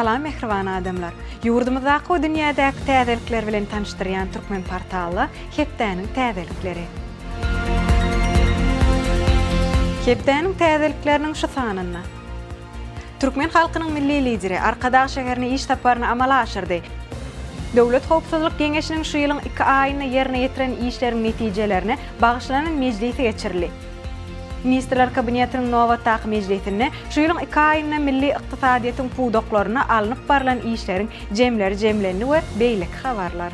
Salam mähriban adamlar! Ýurdumyzdaky we dünýädäki täzelikler bilen tanyşdyrýan Türkmen portally hepdäniň täzelikleri. Hepdäniň täzelikleriniň şu sanynda. Türkmen halkynyň Milli Lideri Arkadag şäherine iş saparyny amala aşyrdy. Döwlet howpsuzlyk geňeşiniň şu ýylyň iki aýynda ýerine ýetiren işleriň netijelerine bagyşlanan mejlisi geçirildi. Ministrler Kabinetiniň nobatdaky mejlisinde şu ýylyň iki aýynda milli ykdysadyýetiň pudaklarynda alnyp barlan işleriň jemleri jemlendi we beýleki habarlar.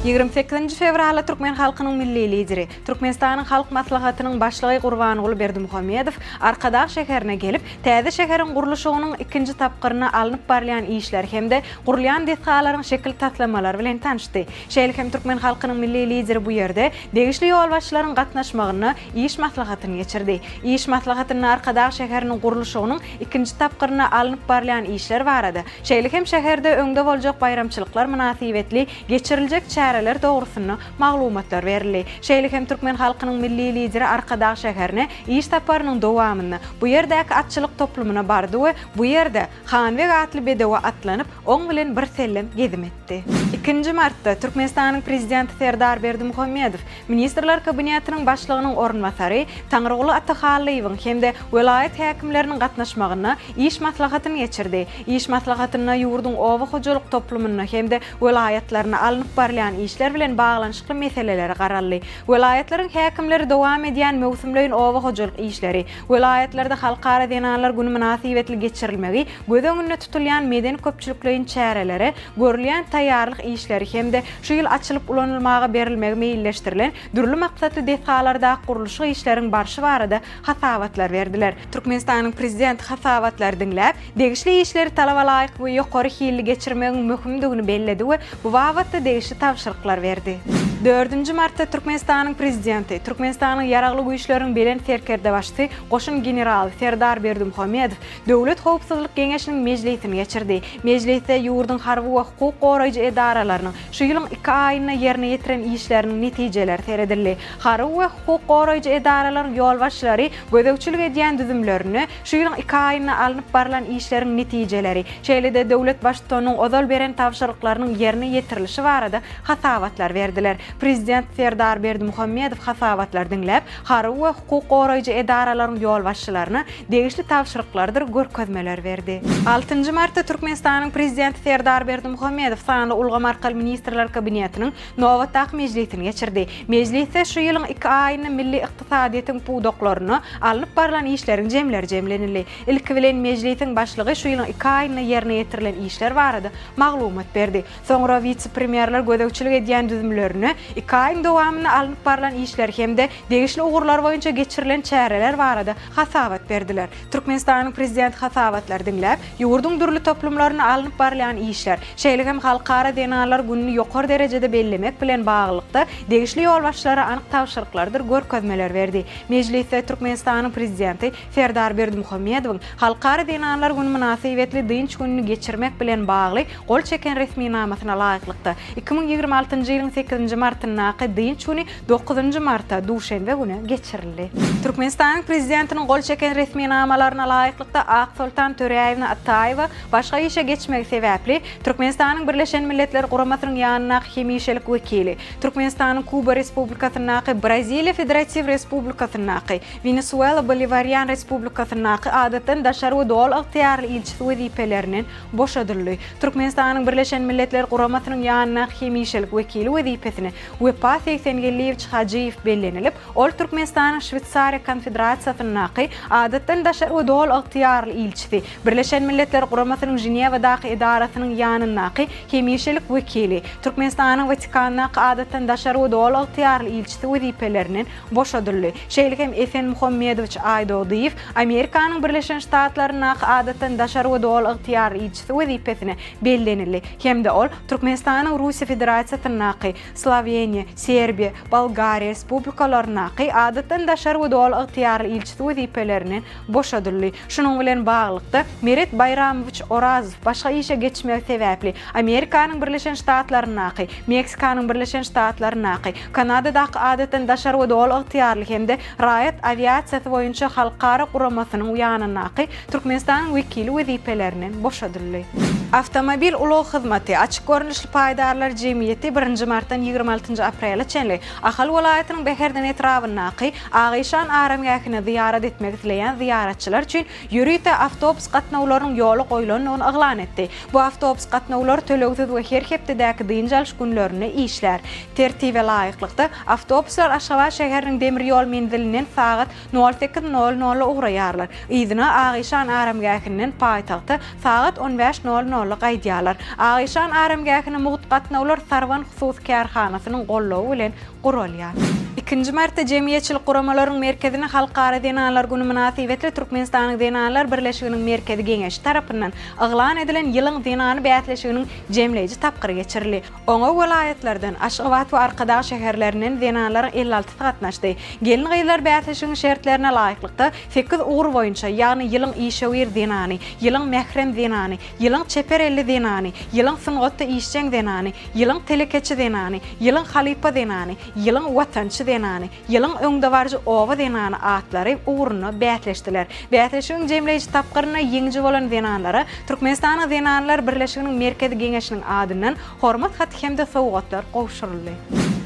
28-nji fewralda türkmen halkynyň Milli Lideri, Türkmenistanyň Halk Maslahatynyň Başlygy Gurbanguly Berdimuhamedow Arkadag şäherine gelip, täze şäheriň gurluşygynyň ikinji tapgyrynda alnyp barylýan işler hem-de gurulýan desgalaryň şekil taslamalary bilen tanyşdy. Şeýle hem türkmen halkynyň Milli Lideri bu ýerde degişli ýolbaşçylaryň gatnaşmagynda iş maslahatyny geçirdi. Iş maslahatynda Arkadag şäheriniň gurluşygynyň ikinji tapgyrynda alnyp barylýan işler barada, şeýle hem şäherde öňde boljak baýramçylyklar mynasybetli geçiriljek çäreler dogrusynda maglumatlar berildi. Şeýle hem türkmen halkynyň Milli Lideri Arkadag şäherine iş saparynyň dowamynda bu ýerdäki atçylyk toplumyna bardy we bu ýerde Hanbeg atly bedewe atlanyp, oň bilen birsellem gezim etdi. Ikinji martda Türkmenistanyň Prezidenti Serdar Berdimuhamedow Ministrler Kabinetiniň Başlygynyň orunbasary Taňryguly Atahallyýewiň hem-de welaýat häkimleriniň gatnaşmagynda iş maslahatyny geçirdi. Iş maslahatynda ýurduň oba hojalyk toplumynda hem-de welaýatlarynda alnyp barylýan işler bilen baglanyşykly meselelere garaldy. Welaýatlaryň häkimleri dowam edýän möwsümleýin oba hojalyk işleri, welaýatlarda Halkara zenanlar güni mynasybetli geçirilmegi göz öňünde tutulýan medeni-köpçülikleýin çärelere görülýän taýýarlyk işleri hem-de şu ýyl açylyp ulanylmaga berilmegi meýilleşdirilen dürli maksatly desgalardaky gurluşyk işleriň barşy barada hasabatlar berdiler. Türkmenistanyň Prezidenti hasabatlary diňläp, degişli işleri talabalaýyk we ýokary hilli geçirmegiň möhümdigini belledi we bu babatda degişli tabşyryklar berdi. Dördünji martda Türkmenistanyň Prezidenti, Türkmenistanyň Ýaragly Güýçleriň Belent Serkerdebaşysy goşun generaly Serdar Berdimuhamedow Döwlet howpsuzlyk geňeşiniň mejlisini geçirdi. Mejlisde ýurduň harby we hukuk goraýjy edaralarynyň şu ýylyň iki aýynda ýerine ýetiren işleriniň netijeleri seredildi. Harby we hukuk goraýjy edaralaryň ýolbaşçylary gözegçilik edýän düzümlerinde şu ýylyň iki aýynda alnyp barlan işleriň netijeleri, şeýle-de döwlet Baştutanynyň ozal beren tabşyryklarynyň ýerine ýetirilişi barada hasabatlar berdiler. Prezident Serdar Berdimuhamedow hasabatlary diňläp, harby we hukuk goraýjy edaralaryň ýolbaşçylaryna degişli tabşyryklardyr görkezmeler berdi. Altynjy martda Türkmenistanyň Prezidenti Serdar Berdimuhamedow sanly ulgam arkaly Ministrler Kabinetiniň nobatdaky mejlisini geçirdi. Mejlisde şu ýylyň iki aýynda milli ykdysadyýetiň pudaklarynda alnyp barlan işleriň jemleri jemlenildi. Ilki bilen mejlisiň başlygy şu ýylyň iki aýynda ýerine ýetirilen işler barada maglumat berdi. Soňra wise-premýerler gözegçilik edýän düzümlerine iki aýyň dowamynda alnyp barlan işler hem-de degişli ugurlar boýunça geçirilen çäreler barada hasabat berdiler. Türkmenistanyň Prezidenti hasabatlary diňläp, ýurduň dürli toplumlarynda alnyp barylýan işler, şeýle hem Halkara zenanlar gününi ýokary derejede bellemek bilen baglylykda degişli ýolbaşçylara anyk tabşyryklardyr görkezmeler berdi. Mejlisde Türkmenistanyň Prezidenti Serdar Berdimuhamedowyň Halkara zenanlar güni mynasybetli dynç gününi geçirmek bilen bagly gol çeken resminamasyna laýyklykda, 2026-njy ýylyň sekizinji martyndaky dynç güni dokuzynjy marta, duşenbe güne geçirildi. Türkmenistanyň Prezidentiniň gol çeken resminamalaryna laýyklykda Aksoltan Töräýewna Ataýewa başga işe geçmegi sebäpli, Türkmenistanyň Birleşen Milletler Guramasynyň ýanyndaky hemişelik wekili, Türkmenistanyň Kuba Respublikasyndaky, Braziliýa Federatiw Respublikasyndaky, Wenesuela Boliwarian Respublikasyndaky Adatdan daşary we Doly ygtyýarly ilçisi wezipelerinden boşadyldy. Türkmenistanyň Birleşen Milletler Guramasynyň ýanyndaky hemişelik wekili wezipesine Wepa Segsengeldiýewiç Hajyýew bellenilip, ol Türkmenistanyň Şweýsariýa Konfederasiýasyndaky Adatdan daşary we Doly ygtyýarly ilçisi, Birleşen Milletler Guramasynyň Ženewadaky edarasynyň ýanyndaky hemişelik wekili, Türkmenistanyň Watikandaky Adatdan daşary we Doly ygtyýarly ilçisi wezipelerinden boşadyldy. Şeýle hem Esen Muhammedowiç Aýdogdyýew Amerikanyň Birleşen Ştatlaryndaky Adatdan daşary we Doly ygtyýarly ilçisi wezipesine bellenildi hem-de ol Türkmenistanyň Russiýa Federasiýasyndaky, Slawýansk. Sloweniýa, Serbiýa, Bolgariýa Respublikalaryndaky Adatdan daşary we Doly ygtyýarly ilçisi wezipelerinden boşadyldy. Şunuň bilen baglylykda, Meret Baýramowiç Orazow başga işe geçmegi sebäpli, Amerikanyň Birleşen Ştatlaryndaky, Meksikanyň Birleşen Ştatlaryndaky, Kanadadaky Adatdan daşary we Doly ygtyýarly hem-de Raýat awiasiýasy boýunça halkara guramasynyň ýanyndaky Türkmenistanyň wekili wezipelerinden boşadyldy. Awtomobil ulag hyzmaty açyk görnüşli paýdarlar jemgyýeti birinji martdan 26 aprele çenli Ahal welaýatynyň Bäherden etrabyndaky Agyşan aramgähine zyýarat etmek isleýän zyýaratçylar üçin ýörite awtobus gatnawlarynyň ýola goýlandygyny yglan etdi. Bu awtobus gatnawlary tölegsiz we her hepdedäki dynç alyş günlerinde işlär. Tertibe laýyklykda, awtobuslar Aşgabat şäheriniň demir ýol menzilinden sagat nol sekiz nol nolda ugraýarlar. Yzyna Agyşan aramgähinden paýtagta sagat on bäş nol nolda gaýdýarlar. Agyşan aramgähine mugt gatnawlar Sarwan hususy kärhanasynyň goldawy bilen guralýar. Ikinji martda Jemgyýetçilik guramalaryň merkezinde Halkara zenanlar güni mynasybetli Türkmenistanyň Zenanlar birleşiginiň Merkezi Geňeşi tarapyndan yglan edilen Ýylyň zenany bäsleşiginiň jemleýji tapgyry geçirildi. Oňa welaýatlardan, Aşgabat we Arkadag şäherlerinden zenanlaryň 56-sy gatnaşdy. Gelin-gyzlar bäsleşigiň şertlerine laýyklykda, sekiz ugur boýunça, ýagny Ýylyň işewür zenany, Ýylyň mährem zenany, Ýylyň çeper elli zenany, Ýylyň sungatda işjeň zenany, Ýylyň telekeçi zenany, Ýylyň halypa zenany, Ýylyň watançy zenany, Ýylyň öňdebaryjy oba zenany atlary ugrunda bäsleşdiler. Bäsleşigiň jemleýji tapgyrynda ýeňiji bolan zenanlara Türkmenistanyň Zenanlar birleşiginiň Merkezi Geňeşiniň adyndan Hormat haty hem-de sowgatlar gowşuryldy.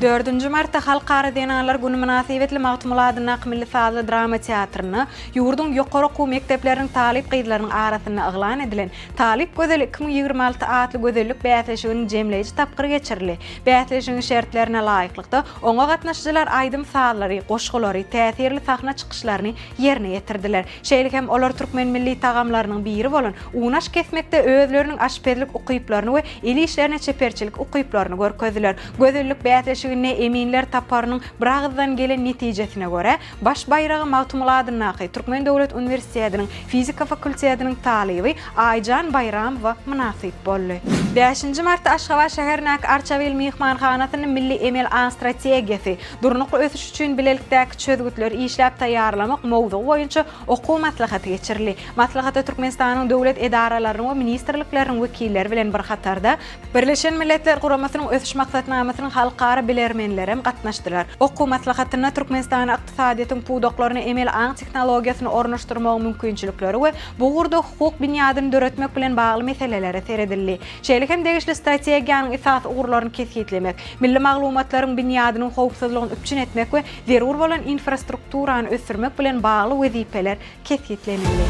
Dördünji martda Halkara zenanlar güni mynasybetli Magtymguly adyndaky milli sazly drama teatrynda ýurduň ýokary okuw mekdepleriniň talyp gyzlarynyň arasynda yglan edilen Talyp gözeli 2026 atly gözellik bäsleşiginiň jemleýji tapgyry geçirildi. Bäsleşigiň şertlerine laýyklykda, oňa gatnaşyjylar aýdym-sazlary, goşgulary, täsirli sahna çykyşlaryny ýerine ýetirdiler. Şeýle hem olar türkmen milli tagamlarynyň biri bolan unaş kesmekde özleriniň aşpezlik ukyplaryny we el işlerine çeperçilik ukyplaryny görkezdiler. Gözellik bäsleşiginde eminler toparynyň biragyzdan gelen netijesine görä, Baş baýragy Magtymguly adyndaky Türkmen döwlet uniwersitetiniň fizika fakultetiniň talyby Aýjan Baýramowa mynasyp boldy. Bäşinji martda Aşgabat şäherindäki Arçabil myhmanhanasynda Milli emel aň strategiýasy, durnukly ösüş üçin bilelikdäki çözgütleri işläp taýýarlamak mowzugy boýunça okuw maslahaty geçirildi. Maslahata Türkmenistanyň döwlet edaralarynyň we ministrlikleriniň wekilleri bilen bir hatarda, Birleşen Milletler Guramasynyň Ösüş Maksatnamasynyň halkara bilermenlerem gatnaşdylar. Okuw maslahatynda Türkmenistanda ykdysadyýetiň pudaklaryna emeli aň tehnologiýasyny ornaşdyrmagyň mümkinçilikleri we bu ugurda hukuk binýadyny döretmek bilen bagly meselelere seredildi. Şeýle hem degişli strategiýanyň esasy ugurlaryny kesgitlemek, milli maglumatlaryň binýadynyň howpsuzlygyny üpjün etmek we zerur bolan infrastrukturany ösdürmek bilen bagly wezipeler kesgitlenildi.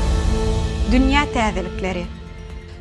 Dünýä täzelikleri.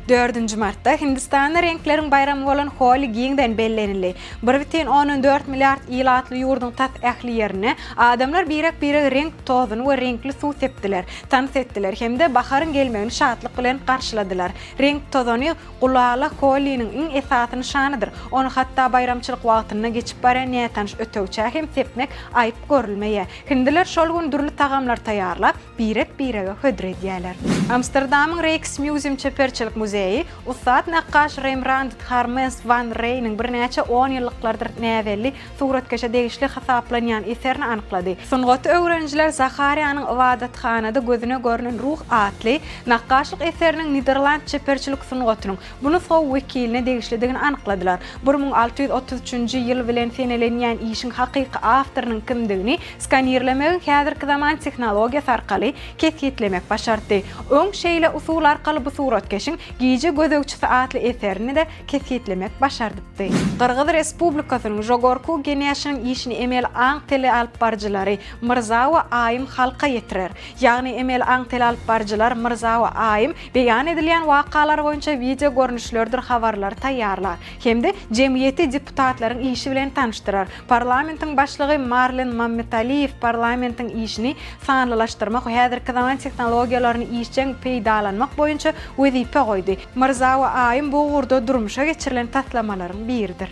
Dördünji martda Hindistanda reňkleriň baýramy bolan Holi giňden bellenildi. Bir bütin ondan dört milliard ilatly ýurduň tas ähli ýerinde adamlar birek-birege reňk tozuny we reňkli suw sepdiler, tans etdiler hem-de baharyň gelmegini şatlyk bilen garşyladylar. Reňk tozany Gulala Holiniň iň esasy nyşanydyr. Ony hatda baýramçylyk wagtynda geçip barýan nätanyş ötegçä hem sepmek aýyp görülmeýär. Hindiler şol gün dürli tagamlar taýýarlap, birek-birege hödür edýärler. Amsterdamyň Rijksmuseum çeperçilik muzeýi ussat nakgaş Rembrandт Harmens wan Reýniň birnäçe onýyllyklardyr näbelli suratkeşe degişli hasaplanýan eserini anyklady. Sungaty öwrenijiler Zahariýanyň Ybadathanada gözüne görnen ruh atly nakgaşlyk eseriniň niderland çeperçilik sungatynyň bu nusgawy wekiline degişlidigini anykladylar. 1633-nji ýyl bilen senelenýän işiň hakyky awtorynyň kimdigini skanirlemegiň häzirki zaman tehnologiýasy arkaly kesgitlemek başartdy. Öň şeýle usul arkaly bu suratkeşiň Gije gözegçisi atly eserini-de kesgitlemek başardypdy. Gyrgyz Respublikasynyň Žogorku Geneşiniň işini emeli aň telealypbaryjylary Myrza we Aýym halka ýetirer. Ýagny emeli aň telealypbaryjylar Myrza we Aýym beýan edilýän wakalar boýunça wideo görnüşlerdir habarlary taýýarlar hem-de jemgyýeti deputatlaryň işi bilen tanyşdyrar. Parlamentiň başlygy Marlen Mammetaliýew parlamentiň işini sanlylaşdyrmak we häzirki zaman tehnologiýalaryny işjeň peýdalanmak boýunça wezipe goýdy. Myrza we Aýym bu ugurda durmuşa geçirilen taslamalaryň biridir.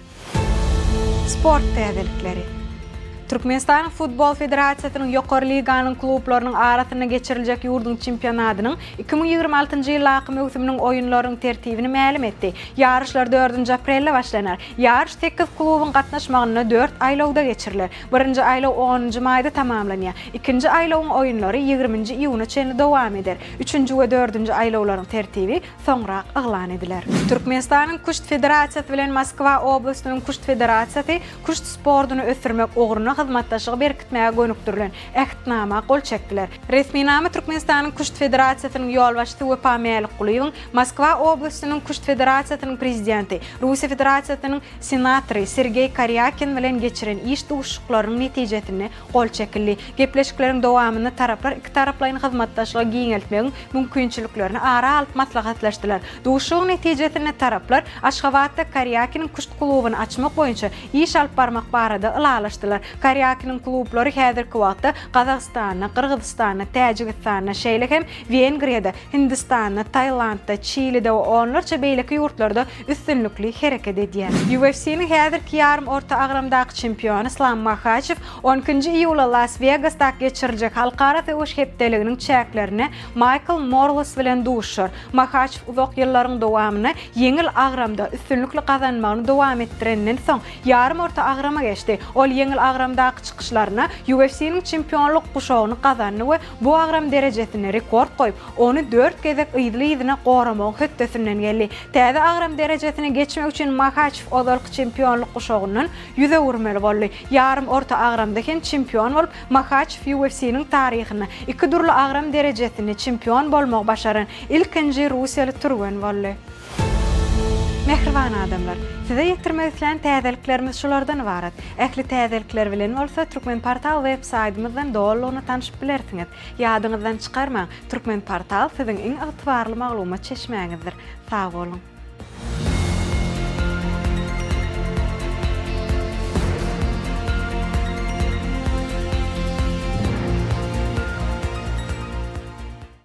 Sport täzelikleri. Türkmenistanyň Futbol federasiýasynyň Ýokary liganyň klublarynyň arasynda geçiriljek ýurduň çempionatynyň 2026-njy ýyldaky möwsüminiň oýunlarynyň tertibini mälim etdi. Ýaryşlar dördünji aprelde başlanar. Ýaryş sekiz klubuň gatnaşmagynda dört aýlawda geçiriler. Birinji aýlaw onunjy maýda tamamlanýar. Ikinji aýlawyň oýunlary ýigriminji iýuna çenli dowam eder. Üçünji we dördünji aýlawlaryň tertibi soňrak yglan ediler. Türkmenistanyň Küşt federasiýasy bilen Moskwa oblastynyň Küşt federasiýasy küşt sportuny ösdürmek ugrunda hyzmatdaşlygy berkitmäge gönükdirilen Ähtnama gol çekdiler. Resminama Türkmenistanyň Küşt federasiýasynyň ýolbaşçysy Wepa Mälikgulyýewiň Moskwa oblastynyň Küşt federasiýasynyň prezidenti, Russiýa Federasiýasynyň senatory Sergeý Karýakin bilen geçiren iş duşuşyklarynyň netijesinde gol çekildi. Gepleşikleriň dowamynda taraplar ikitaraplaýyn hyzmatdaşlygy giňeltmegiň mümkinçiliklerini ara alyp maslahatlaşdylar. Duşuşygyň netijesinde taraplar Aşgabatda Karýakiniň küşt klubuny açmak boýunça iş alyp barmak barada ylalaşdylar. Karýakiniň klublary häzirki wagtda Gazagystanda, Gyrgyzystanda, Täjigistanda, şeýle hem Wengriýada, Hindistanda, Tailandda, Çilide we onlarça beýleki ýurtlarda üstünlikli hereket edýär. UFC-niň häzirki ýarym orta agramdaky çempiony Islam Mahaçew on ikinji iýula Las-Wegasda geçiriljek halkara söweş hepdeliginiň çäklerinde Maýkl Morles bilen duşuşar. Mahaçew uzak ýyllaryň dowamynda ýeňil agramda üstünlikli gazanmagyny dowam etdirenden soň, ýarym orta agrama geçdi. Ol ýeňil agramdaky çykyşlarynda UFC-niň çempionlyk guşagyny gazandy we bu agram derejesinde rekord goýup, ony dört gezek yzly-yzyna goramagyň hötdesinden geldi. Täze agram derejesine geçmek üçin Mahaçew ozalky çempionlyk guşagyndan ýüz öwürmeli boldy. Ýarym orta agramda hem çempion bolup, Mahaçew UFC-niň taryhynda iki dürli agram derejesinde çempion bolmagy başaran ilkinji russiýaly türgen boldy. Mähriban adamlar! Size ýetirmek islän täzeliklerimiz şulardan ybarat. Ähli täzelikler bilen bolsa Turkmenportal web saýtymyzdan dolulygyna tanşyp bilersiňiz. Ýadyňyzdan çykarmaň, Turkmenportal siziň iň ygtybarly maglumat çeşmäňizdir. Sag boluň!